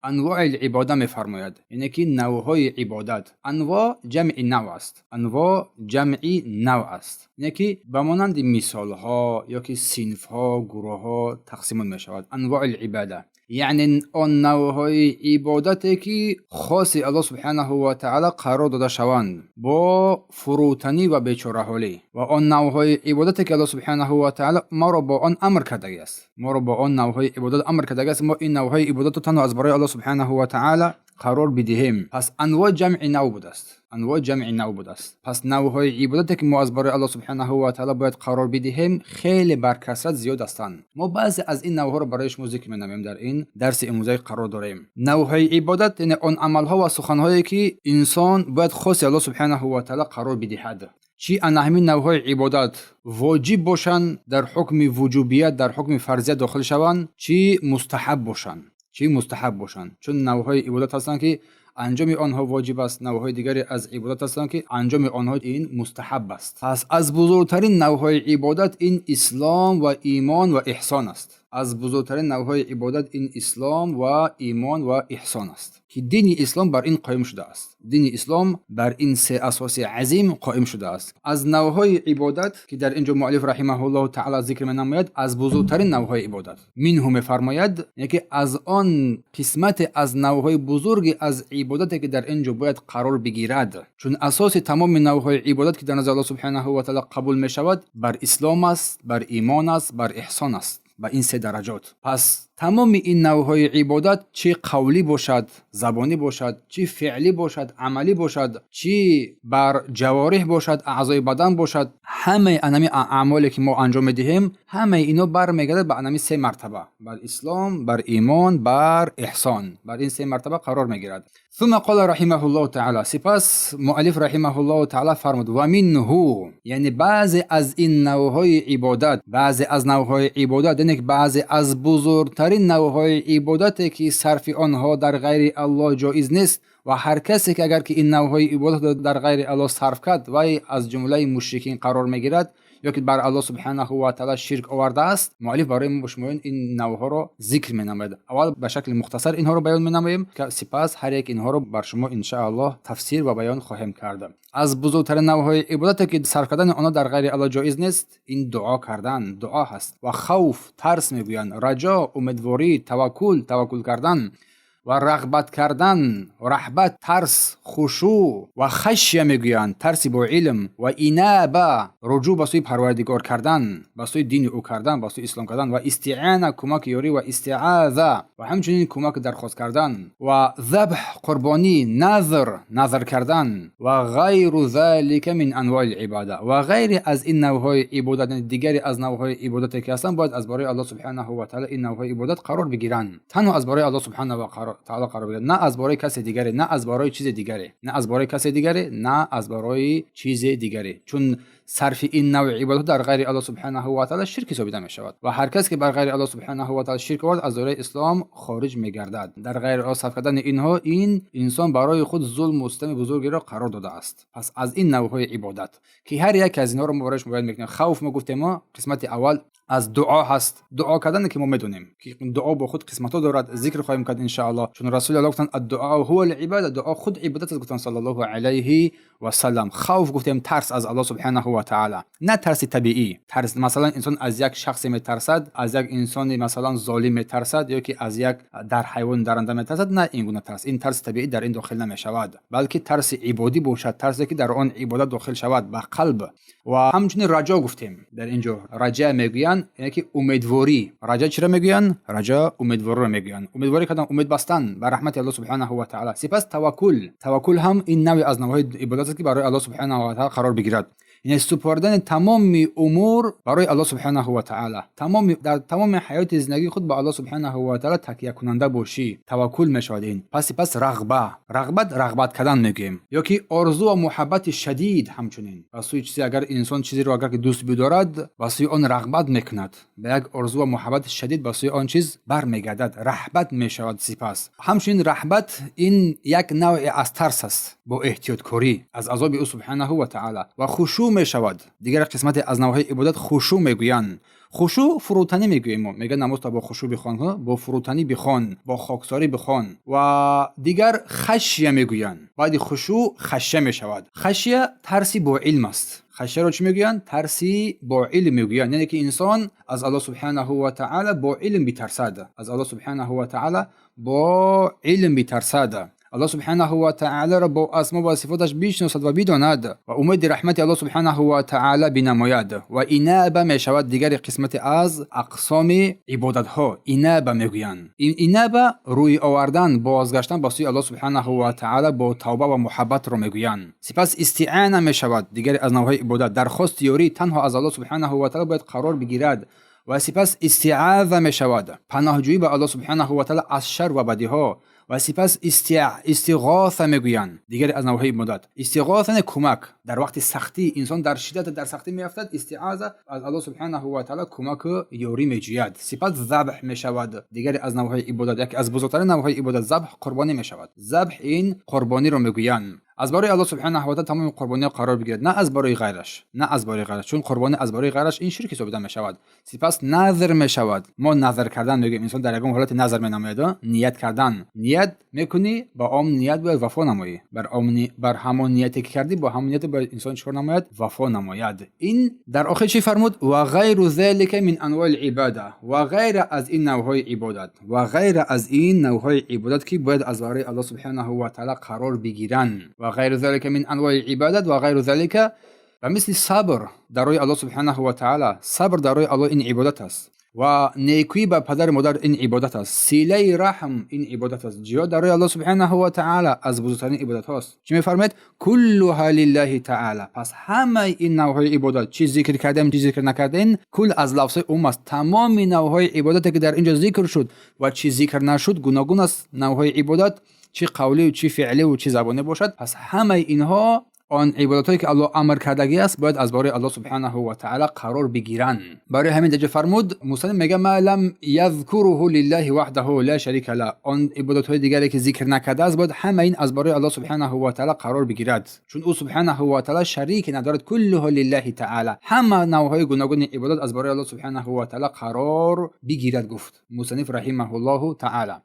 Анвои ибода мефармояд, яъне ки навъҳои ибодат. Анво ҷамъи нав аст, анво ҷамъи нав аст, яъне ки ба монанди мисолҳо ё ки синфҳо, гурӯҳҳо тақсимот мешавад. Анвои ибода, яъне он навъҳои ибодате, ки хоси Аллоҳ субҳанаҳу ва таъала қарор дода шаванд бо фурӯтанӣ ва бечораҳолӣ, ва он навъҳои ибодате, ки Аллоҳ субҳанаҳу ва таъала моро бо он амр кардагиаст, моро бо он навъҳои ибодат амр кардагиаст. Мо ин навъҳои ибодатро танҳо аз барои Аллоҳ субҳанаҳу ва таъала қарор бидиҳем. Пас анво ҷамъи нав будааст, анво ҷамъи нав будааст. Пас навъҳои ибодате, ки мо аз барои Аллоҳ субҳанаҳу ва таъала бояд қарор бидиҳем, хеле бар касрат зиёд ҳастанд. Мо баъзе аз ин навъҳоро барои шумо зикр менамоем, дар ин дарси имрӯза қарор дорем. Навъҳои ибодат, яъне он амалҳо ва суханҳое, ки инсон бояд хоси Аллоҳ субҳанаҳу ва таъала қарор бидиҳад. Чӣ ана ҳамин навъҳои ибодат воҷиб бошанд, дар ҳукми вуҷубият, дар ҳукми фарзият дохил шаванд, чӣ мустаҳаб бошанд, чӣ мустаҳаб бошанд. Чун навъҳои ибодат ҳастанд, ки анҷоми онҳо воҷиб аст, навъҳои дигаре аз ибодат ҳастанд, ки анҷоми онҳо ин мустаҳаб аст. Пас аз бузургтарин навъҳои ибодат ин ислом ва имон ва эҳсон аст. Аз бузургтарин навъҳои ибодат ин ислом ва имон ва эҳсон аст, ки дини ислом бар ин қоим шудааст. Дини ислом бар ин се асоси азим қоим шудааст. Аз навъҳои ибодат, ки дар ин ҷо муаллиф раҳимаҳуллоҳу таъала зикр менамояд, аз бузургтарин навъҳои ибодат минҳу мефармояд, яъне ки аз он қисмате аз навъҳои бузурги аз ибодате, ки дар ин ҷо бояд қарор бигирад, чун асоси тамоми навъҳои ибодат, ки дар назди Аллоҳ субҳанаҳу ва таъала қабул мешавад, бар ислом аст, бар имон аст, бар эҳсон аст, ба ин се дараҷот. Пас тамоми ин навъҳои ибодат, чӣ қавлӣ бошад, забонӣ бошад, чӣ феълӣ бошад, амалӣ бошад, чӣ бар ҷавориҳ бошад, аъзои бадан бошад, ҳамаи анами аъмоле, ки мо анҷом медиҳем, ҳамаи ино бармегардад ба анами се мартаба: бар ислом, бар имон, бар эҳсон. Бар ин се мартаба қарор мегирад. ثم قال رحمه الله تعالى, сипас муаллиф раҳимаҳуллоҳу таъала фармуд: ва минҳу, яъне баъзе аз ин навъҳои ибодат, баъзе аз навъҳои ибодат, яъне баъзе аз бузургтарин навъҳои ибодате, ки сарфи онҳо дар ғайри Аллоҳ ҷоиз нест, ва ҳар касе ки агар ки ин навъҳои ибодатро дар ғайри Аллоҳ сарф кард, вай аз ҷумлаи мушрикин қарор мегирад ё ки бар Аллоҳ субҳанаҳу ва таъала ширк овардааст. Муаллиф барои мо шумоён ин навъҳоро зикр менамояд. Аввал ба шакли мухтасар инҳоро баён менамоем, сипас ҳар як инҳоро бар шумо иншааллоҳ тафсир ва баён хоҳем кард. Аз бузургтарин навъҳои ибодате, ки сарф кардани онҳо дар ғайри Аллоҳ ҷоиз нест, ин дуо кардан, дуо ҳаст, ва хавф, тарс мегӯянд, раҷо, умедворӣ, таваккул, таваккул кардан, ва рағбат кардан, раҳбат, тарс, хушӯъ ва хашя мегӯянд, тарси бо илм, ва инаба, руҷӯъ ба сӯи Парвардигор кардан, ба сӯи дини ӯ кардан, ба сӯи ислом кардан, ва истиъана, кӯмаки ёрӣ, ва истиъаза, ва ҳамчунин кӯмак дархост кардан, ва забҳ, қурбонӣ, назр, назр кардан, ва ғайру залика мин анвои ибода, ва ғайре аз ин навъҳои ибодат, дигаре аз навъҳои ибодате, ки ҳастанд, бояд аз барои Аллоҳ субҳанаҳу ва таъала ин навъҳои ибодат қарор бигиранд. Танҳо аз барои Аллоҳ субҳанаҳу ва таъала қарор бигирад, на аз барои касе дигаре, на аз барои чизи дигаре, на аз барои касе дигаре, на аз барои чизе дигаре. Чун сарфи ин навъи ибодат дар ғайри Аллоҳ субҳанаҳу ва таъала ширк ҳисобида мешавад, ва ҳар кас ки бар ғайри Аллоҳ субҳанаҳу ва таъала ширк овард, аз доираи ислом хориҷ мегардад. Дар ғайри Аллоҳ сарф кардани инҳо, ин инсон барои худ зулму ситами бузургеро қарор додааст. Пас аз ин навъҳои ибодат, ки ҳар яке аз инҳоро мо барои шумо баён мекунем. Хавф мо гуфтем, мо қисмати аввал аз дуо ҳаст. Дуо кардане, ки мо медонем, ки дуо бо худ қисматҳо дорад, зикр хоҳем кард иншааллоҳ. Чун Расули Аллоҳ гуфтанд: الدعاء هو العبادة, дуо худ ибодат аст, гуфтанд саллаллоҳу алайҳи васаллам. Хавф гуфтем, тарс аз Аллоҳ субҳанаҳу ва таъала, на тарси табиӣ. Тарс, масалан, инсон аз як шахсе метарсад, аз як инсони, масалан, золим метарсад ё ки аз як дар ҳайвони даранда метарсад, на ин гуна тарс, ин тарси табиӣ дар ин дохил намешавад, балки тарси ибодӣ бошад, тарсе, ки дар он ибодат дохил шавад ба қалб. Ва ҳамчунин раҷо гуфтем, дар ин ҷо раҷа мегӯянд, яъне ки умедворӣ. Раҷа чиро мегӯянд? Раҷа умедвориро мегӯянд, умедворӣ кардан, умед бастан ба раҳмати Аллоҳ субҳанаҳу ва таъала. Сипас таваккул. Таваккул ҳам ин навъе аз навъҳои ибодат аст, ки барои Аллоҳ субҳанаҳу ва таъала қарор бигирад, яъне супордани тамоми умур барои Аллоҳ субҳанаҳу ва таъала, тамоми дар тамоми ҳаёти зиндагии худ ба Аллоҳ субҳанаҳу ва таъала такякунанда бошӣ, таваккул мешавад ин. Пас сипас рағба, рағбат, рағбат кардан мегӯем, ё ки орзу ва муҳаббати шадид. Ҳамчунин ба сӯи чизе, агар инсон чизеро агар ки дӯст бидорад, ба сӯи он рағбат мекунад, ба як орзу ва муҳаббати шадид ба сӯи он чиз бармегардад, раҳбат мешавад. Сипас ҳамчунин раҳбат ин як навъе аз тарс аст бо эҳтиёткорӣ аз азоби ӯ субҳанаҳу ва таъала, ва хушӯъ. Хушӯъ мешавад. Дигар қисмате аз навъҳои ибодат хушӯъ мегӯянд. Хушӯъ фурӯтанӣ мегӯем мо. Мегӯяд намозро бо хушӯъ бихон, бо фурӯтанӣ бихон, бо хоксорӣ бихон. Ва дигар хашия мегӯянд. Баъди хушӯъ хашия мешавад. Хашия тарси бо илм аст. Хашияро чӣ мегӯянд? Тарси бо илм мегӯянд. Яъне ки инсон аз Аллоҳ субҳанаҳу ва таъала бо илм битарсад. Аз Аллоҳ субҳанаҳу ва таъала бо илм битарсад. Аллоҳ субҳанаҳу ва таъаларо бо асмо ва сифоташ бишносад ва бидонад ва умеди раҳмати Аллоҳ субҳанаҳу ва таъала бинамояд. Ва инаба мешавад дигари қисмате аз ақсоми ибодатҳо. Инаба мегӯянд. Ин инаба рӯй овардан, бозгаштан ба сӯи Аллоҳ субҳанаҳу ва таъала бо тавба ва муҳаббатро мегӯянд. Сипас истиъана мешавад дигаре аз навъҳои ибодат. Дархости ёрӣ танҳо аз Аллоҳ субҳанаҳу ва таъала бояд қарор бигирад. Ва сипас истиъаза мешавад. Паноҳҷӯӣ ба Аллоҳ субҳанаҳу ва таъала аз шар ва бадиҳо. Ва сипас истиғоса мегӯянд. Дигаре аз навъҳои ибодат. Истиғоса не кӯмак. Дар вақти сахтӣ инсон дар шиддат дар сахтӣ меафтад, истиъаза аз Аллоҳ субҳанаҳу ва таъала кӯмаку ёрӣ меҷӯяд. Сипас забҳ мешавад. Дигаре аз навъҳои ибодат, яке аз бузургтарин навъҳои ибодат забҳ қурбонӣ мешавад. Забҳ ин қурбониро мегӯянд. Аз барои Аллоҳ субҳанаҳу ва таъала тамоми қурбониҳо қарор бигирад, на аз барои ғайраш, на аз барои ғайраш, чун қурбонӣ аз барои ғайраш ин ширк ҳисобида мешавад. Сипас назр мешавад. Мо назр кардан мегӯем, инсон дар ягон ҳолате назр менамояд, ният кардан. Ният мекунӣ, ба он ният бояд вафо намоӣ. Бар ҳамон нияте ки кардӣ, бо ҳамон нияте бояд инсон чикор намояд? Вафо намояд. Ин дар охир чӣ фармуд? Ва ғайру залика мин анвои ибода. Ва ғайра аз ин навъҳои ибодат. Ва ғайра аз ин навъҳои ибодат ки бояд аз барои Аллоҳ субҳанаҳу ва таъала қарор бигиранд. Ва ғайру залика мин анвои ибодат ва ғайру залика ва мисли сабр дар роҳи Аллоҳ субҳанаҳу ва таъала. Сабр дар роҳи Аллоҳ ин ибодат аст. Ва некӯӣ ба падару модар ин ибодат аст. Силаи раҳм ин ибодат аст. Ҷиҳод дар роҳи Аллоҳ субҳанаҳу ва таъала аз бузургтарин ибодатҳост. Чӣ мефармояд? Куллуҳа лиллаҳи таъала. Пас ҳамаи ин навъҳои ибодат, чӣ зикр кардем, чӣ зикр накардем, кул аз лафзҳои умум аст. Тамоми навъҳои ибодате ки дар инҷо зикр шуд ва чӣ зикр нашуд, гуногун аст навъҳои ибодат, чӣ қавливу чӣ феъливу чӣ забонӣ бошад. Пас ҳамаи инҳо он ибодатҳое ки Аллоҳ амр кардагӣ аст, бояд аз барои Аллоҳ субҳанаҳу ва таъала қарор бигиранд. Барои ҳамин даҷа фармуд, мусанниф мегӯяд: ма лам язкуруҳу лиллаҳи ваҳдаҳу ла шарика ла. Он ибодатҳои дигаре ки зикр накардааст, бояд ҳама ин аз барои Аллоҳ субҳанаҳу ва таъала қарор бигирад, чун ӯ субҳанаҳу ва таъала шарике надорад. Куллуҳу лиллаҳи таъала. Ҳама навъҳои гуногуни ибодат аз барои Аллоҳ субҳанаҳу ва таъала қарор бигирад, гуфт мусанниф раҳимаҳуллоҳу таъала.